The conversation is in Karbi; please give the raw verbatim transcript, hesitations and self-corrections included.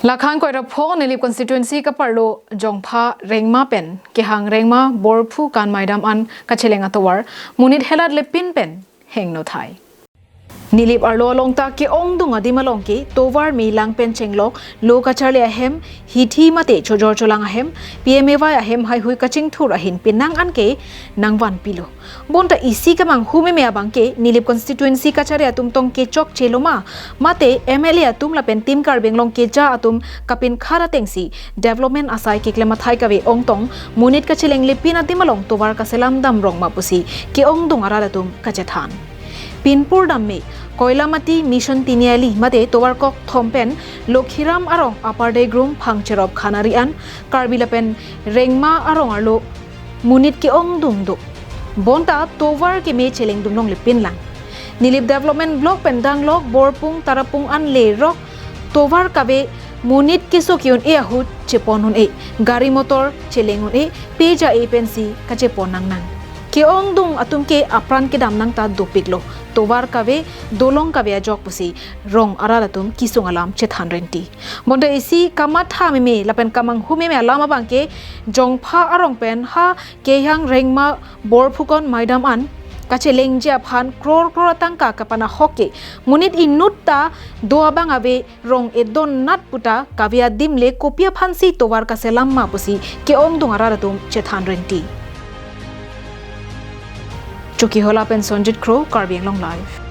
Lakhan koira pho Nilip constituency kaparlo Jongpha Rengma pen kehang Rengma Borphu kan Maidam an kacheleng atovar monit helat lepin pen hengno thai. Nilip arlo along ta ke-ongdung adim along ke tovar me lang pen chenglok lo kacharli ahem, hithi mate chojor cholang ahem, P M A Y ahem haihui kachingthur ahin penang an ke nangvanpilo. Bonta isi kemanghu meme abang ke Nilip constituency kachari atum tong kechokche lo ma, mate M L A atum lapen Team Karbi Anglong keja atum kapinkhar atengsi development asai keklem athai kave-ong tong monit kacheleng lepin adim along tovar kaselam dam rong ma pusi ke-ongdung arat atum kachethan. Pinpur dam me Koilamati Mission Tiniali mate tovar kok thom pen Lokhiram arong Upper Degrum Phangcherop Khanari an Karbi lapen Rengma arong arlo monit ke-ongdung do. Bonta tovar keme cheleng dum longle pinlang. Nilip Development Block pen danglok Borpung Tarapung an lerok tovar kave monit keso ke-un-e ahut chepon un-e, gari motor cheleng un-e, peja e pensi kachepon nangnang. Ke-ongdung atum ke apran kedam nang ta dopiklo. Tovar kave, dolong kave ajok pusi rong arat atum kesung alam chethan renti. Bonta isi kamatha meme lapen kemanghu meme alam abang ke Jongpha arong pen ha kehang Rengma Borphu kan Maidam an kachelengji aphan kror kror atangka kapanahok ke monit inut ta do abang ave, rong edon nat puta kave adim le kopi aphansi tovar kaselam ma pusi ke-ongdung arat atum chethan renti. Chokihola pen Sonjit Kro, Karbi Anglong Live.